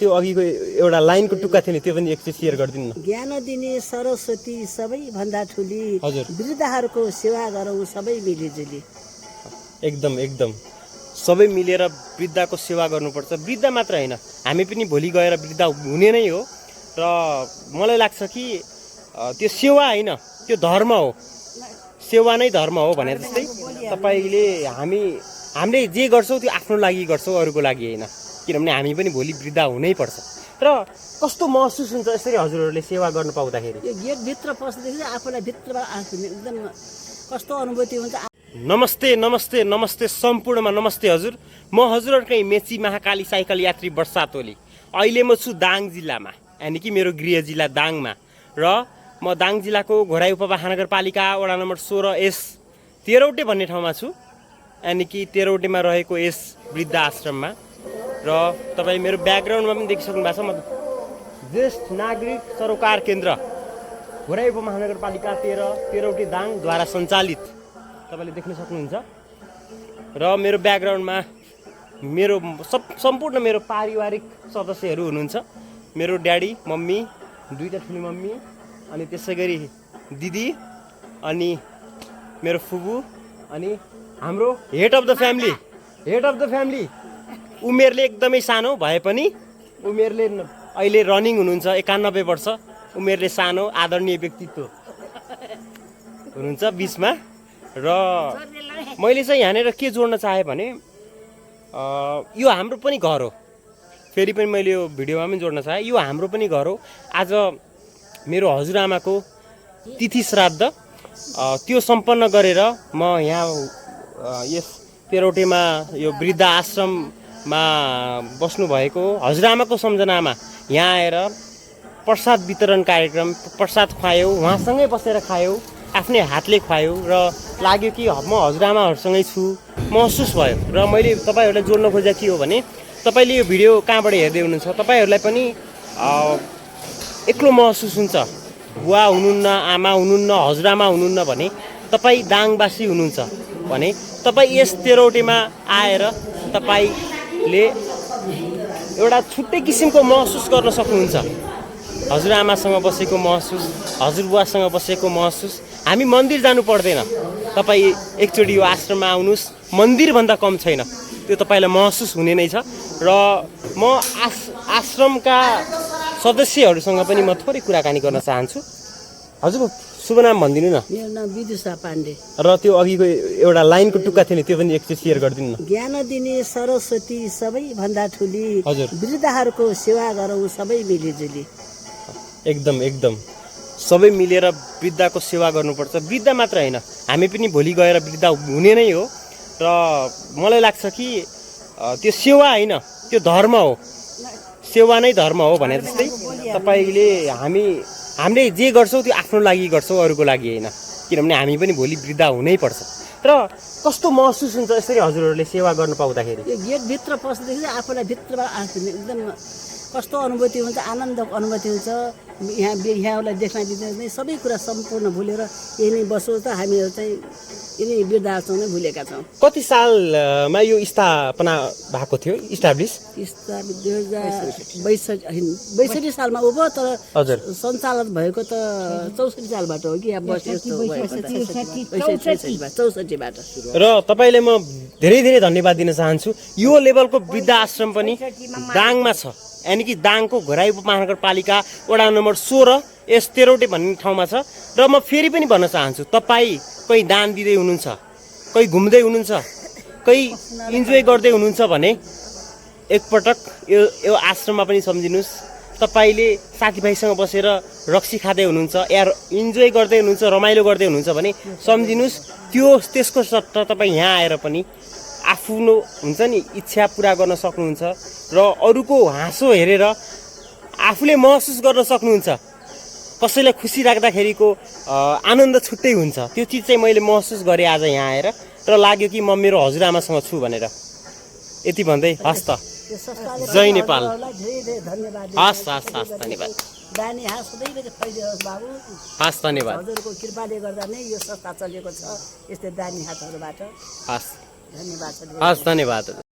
त्यो अघिको एउटा लाइनको टुक्का थियो नि त्यो पनि एकचोटि शेयर गरिदिनु न। ज्ञान दिने सरस्वती सबैभन्दा ठुली, हजुर वृद्धहरूको सेवा गरौँ सबै मिलिजुली। एकदम एकदम सबै मिलेर वृद्धको सेवा गर्नुपर्छ। वृद्ध मात्र होइन, हामी पनि भोलि गएर वृद्ध हुने नै हो। र मलाई लाग्छ कि त्यो सेवा होइन, त्यो धर्म हो। सेवा नै धर्म हो भने जस्तै तपाईँले हामीले जे गर्छौँ त्यो आफ्नो लागि गर्छौँ, अरूको लागि होइन। किनभने हामी पनि भोलि वृद्ध हुनै पर्छ। र कस्तो महसुस हुन्छ यसरी हजुरहरूले सेवा गर्नु पाउँदाखेरि? यो गेटभित्र पस्दाखेरि आफूलाई भित्रबाट एकदम कस्तो अनुभूति हुन्छ। नमस्ते नमस्ते नमस्ते सम्पूर्णमा नमस्ते हजुर। म हजुरहरूकै मेची महाकाली साइकल यात्री वर्षात ओली। अहिले म छु दाङ जिल्लामा, यानि कि मेरो गृह जिल्ला दाङमा। र म दाङ जिल्लाको घोराई उपमहानगरपालिका वडा नम्बर 16S तेह्रौटे भन्ने ठाउँमा छु, यानि कि तेह्रौटेमा रहेको यस वृद्ध आश्रममा। र तपाईँ मेरो ब्याकग्राउन्डमा पनि देखिसक्नु भएको छ, म ज्येष्ठ नागरिक सरोकार केन्द्र घोराई उपमहानगरपालिका तेह्रौटे दाङद्वारा सञ्चालित तपाईँले देख्न सक्नुहुन्छ। र मेरो ब्याकग्राउन्डमा मेरो सम्पूर्ण मेरो पारिवारिक सदस्यहरू हुनुहुन्छ। मेरो ड्याडी, मम्मी, दुईवटा ठुली मम्मी, अनि त्यसै गरी दिदी, अनि मेरो फुबू, अनि हाम्रो हेड अफ द फ्यामिली उमेरले एकदमै सानो भए पनि उमेरले अहिले रनिङ हुनुहुन्छ 91 वर्ष। उमेरले सानो आदरणीय व्यक्तित्व हुनुहुन्छ बिचमा। र मैले चाहिँ यहाँनिर के जोड्न चाहेँ भने यो हाम्रो पनि घर हो। फेरि पनि मैले यो भिडियोमा पनि जोड्न चाहेँ, यो हाम्रो पनि घर हो। आज मेरो हजुरआमाको तिथि श्राद्ध त्यो सम्पन्न गरेर म यहाँ यस तेह्रौटेमा यो वृद्ध आश्रममा बस्नुभएको हजुरआमाको सम्झनामा यहाँ आएर प्रसाद वितरण कार्यक्रम, प्रसाद खुवायौँ, उहाँसँगै बसेर खायौँ, आफ्नै हातले खुवायो। र लाग्यो कि म हजुरआमाहरूसँगै छु, महसुस भयो। र मैले तपाईँहरूलाई जोड्न खोजेको के हो भने तपाईँले यो भिडियो कहाँबाट हेर्दै हुनुहुन्छ, तपाईँहरूलाई पनि एक्लो महसुस हुन्छ। बुवा हुनुहुन्न, आमा हुनुहुन्न, हजुरआमा हुनुहुन्न भने तपाईँ दाङवासी हुनुहुन्छ भने तपाईँ यस तेह्रौटेमा आएर तपाईँले एउटा छुट्टै किसिमको महसुस गर्न सक्नुहुन्छ। हजुरआमासँग बसेको महसुस, हजुरबुवासँग बसेको महसुस। हामी मन्दिर जानु पर्दैन, तपाईँ एकचोटि यो आश्रममा आउनुहोस्, मन्दिरभन्दा कम छैन, त्यो तपाईँलाई महसुस हुने नै छ। र म आश्रमका सदस्यहरूसँग पनि म थोरै कुराकानी गर्न चाहन्छु। हजुर शुभ नाम भनिदिनु न। मेरो नाम विदुषा पाण्डे। र त्यो अघिको एउटा लाइनको टुक्का थियो नि त्यो पनि एकचोटि शेयर गरिदिनु न। ज्ञान दिने सरस्वती सबैभन्दा ठुली, हजुर वृद्धहरूको सेवा गरौँ सबै मिलिजुली। एकदम एकदम सबै मिलेर वृद्धको सेवा गर्नुपर्छ। वृद्ध मात्र होइन, हामी पनि भोलि गएर वृद्ध हुने नै हो। र मलाई लाग्छ कि त्यो सेवा होइन, त्यो धर्म हो। सेवा नै धर्म हो भने जस्तै तपाईँले हामीले जे गर्छौँ त्यो आफ्नो लागि गर्छौँ, अरूको लागि होइन। किनभने हामी पनि भोलि वृद्ध हुनै पर्छ। र कस्तो महसुस हुन्छ यसरी हजुरहरूले सेवा गर्नु पाउँदाखेरि? यो गेटभित्र पस्दाखेरि आफूलाई भित्रबाट एकदम कस्तो अनुभूति हुन्छ, आनन्दको अनुभूति हुन्छ। यहाँलाई देख्न दिँदै सबै कुरा सम्पूर्ण भुलेर यही नै बसौँ त हामीहरू चाहिँ यिनै वृद्ध आश्रम नै भुलेका छौँ। कति सालमा यो स्थापना भएको थियो, इस्टाब्लिस? 2062 सालमा उभो, तर हजुर सञ्चालन भएको त 64 सालबाट हो कि अब 64बाट। र तपाईँले म धेरै धेरै धन्यवाद दिन चाहन्छु। यो लेभलको वृद्ध आश्रम पनि दाङमा छ, यानि कि दाङको घोराई उपमहानगरपालिका वडा नम्बर 16S तेह्रौटे भन्ने ठाउँमा छ। र म फेरि पनि भन्न चाहन्छु, तपाईँ कोही दान दिँदै हुनुहुन्छ, कोही घुम्दै हुनुहुन्छ, कोही इन्जोय गर्दै हुनुहुन्छ भने एकपटक यो आश्रममा पनि सम्झिनुहोस्। तपाईँले साथीभाइसँग बसेर रक्सी खाँदै हुनुहुन्छ या इन्जोय गर्दै हुनुहुन्छ, रमाइलो गर्दै हुनुहुन्छ भने सम्झिनुहोस्, त्यसको सट्टा तपाईँ यहाँ आएर पनि आफ्नो हुन्छ नि इच्छा पुरा गर्न सक्नुहुन्छ। र अरूको हाँसो हेरेर आफूले महसुस गर्न सक्नुहुन्छ। कसैलाई खुसी राख्दाखेरिको आनन्द छुट्टै हुन्छ। त्यो चिज चाहिँ मैले महसुस गरेँ आज यहाँ आएर, र लाग्यो कि म मेरो हजुरआमासँग छु भनेर। यति भन्दै हस् त, जय नेपाल। हस् हस् हस् धन्यवाद। दानी हात सधैँ फैलियोस् बाबु। हस् धन्यवाद। हजुरको कृपाले गर्दा नै यो संस्था चलेको छ, यस्तै दानी हातहरूबाट। हस् धन्यवाद। हस् धन्यवाद।